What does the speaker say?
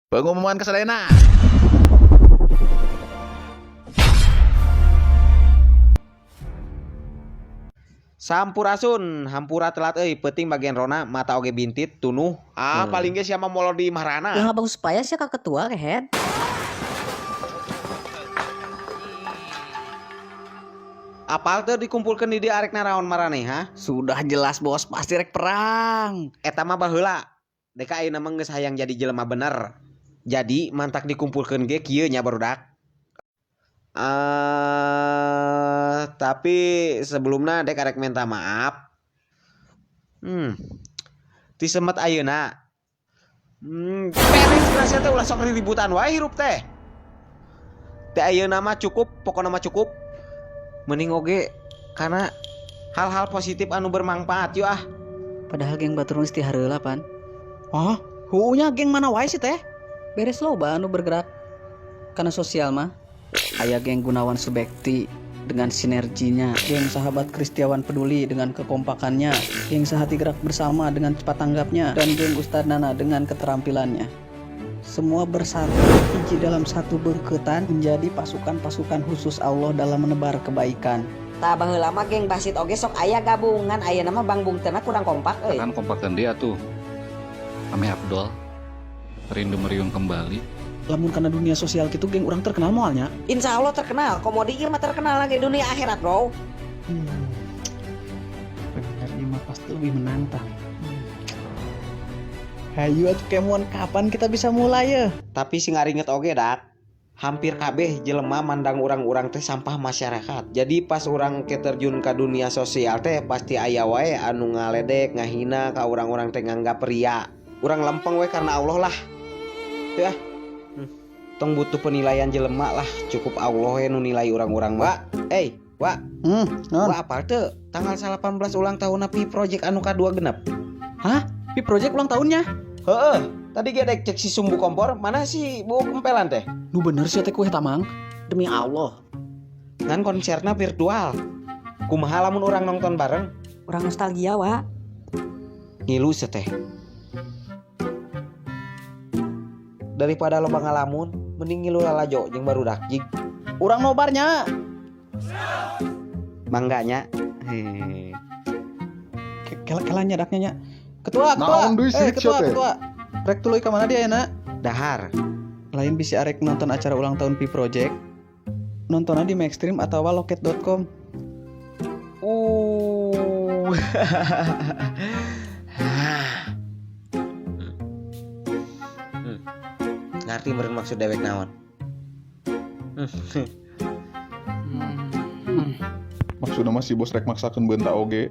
Pengumuman kasadayana. Sampurasun, hampura telat euy, peuting bagian rona, mata oge bintit, tunuh. Ah, paling ge sia mah molor di imah. Yang bagus supaya sih kak ketua kehead. Apal teu dikumpulkeun di dieu arek naraon maraneh, ha? Sudah jelas bos, pasti rek perang. Eta mah baheula. Deka ayeuna mah geus hayang jadi jelema bener. Jadi mantak dikumpulkeun ge kieu nya, barudak. Eh, tapi sebelumna dek arek minta maaf. Ti semet ayeuna. Beres kerasa teh, ulah sok riributan wae hirup teh. Teh ayeuna mah cukup, pokona mah cukup. Mending oge karena hal-hal positif anu bermanfaat yuk ah. Padahal geng batur geus ti hareula pan. Oh, huunya geng mana wae sih teh? Beres loba anu bergerak karena sosial mah. Aya geng Gunawan Subekti dengan sinerginya, geng Sahabat Kristiawan Peduli dengan kekompakannya, geng Sehati Gerak Bersama dengan cepat tanggapnya, dan geng Ustadz Nana dengan keterampilannya. Semua bersatu hiji dalam satu bengketan menjadi pasukan-pasukan khusus Allah dalam menebar kebaikan. Tah, baheula mah geng Basit oge sok aya gabungan, ayeuna mah Bang Bungteuna kurang kompak euy. Kan kompakan dia tuh. Ame Abdul. Rindu meriung kembali. Lamun karena dunia sosial gitu geng urang terkenal moalnya. Insya Allah terkenal, komo di ieu mah terkenal lagi dunia akhirat, bro. Bener, ini mah pasti lebih menantang. Hayu atuh kemuan, kapan kita bisa mulai ya? Tapi sing ngaringet oge dak. Hampir kabeh jelema mandang urang-urang teh sampah masyarakat. Jadi pas urang ke terjun ke dunia sosial teh pasti aya wae anu ngaledek, ngahina ka urang-urang teh, nganggap ria. Urang lempeng we karena Allah lah. Ya. Tong butuh penilaian jelema lah, cukup Allah we nu nilai urang-urang mah. Eh, wa, Non. wa, apal teu tanggal 18 ulang tahun Pi Project anu kadua genep? Hah? Pi Project ulang tahunnya? Heeh, tadi ge dek cek si sumbu kompor, mana si bu kempelan teh? Nu bener sih teh kue tamang. Demi Allah. Ngan konserna virtual. Kumaha lamun urang nonton bareng? Urang nostalgia wa. Ngilu seteh. Daripada loba ngalamun, mending ngilu lalajo jeung barudak jig. Urang nobarnya. Mangganya. Hehe. Kela kela nyadaknya nya. Ketua, ketua. Naon deui Eh, sirik ketua, sia teh? Ketua. Rek tuluy ka mana dia na? Dahar. Lain, bisi arek nonton acara ulang tahun Pi Project. Nontonnya di Maxstream atau loket.com. Ngerti meureun maksud dewek naon. Maksudna mah si bos rek maksakeun beunta oge.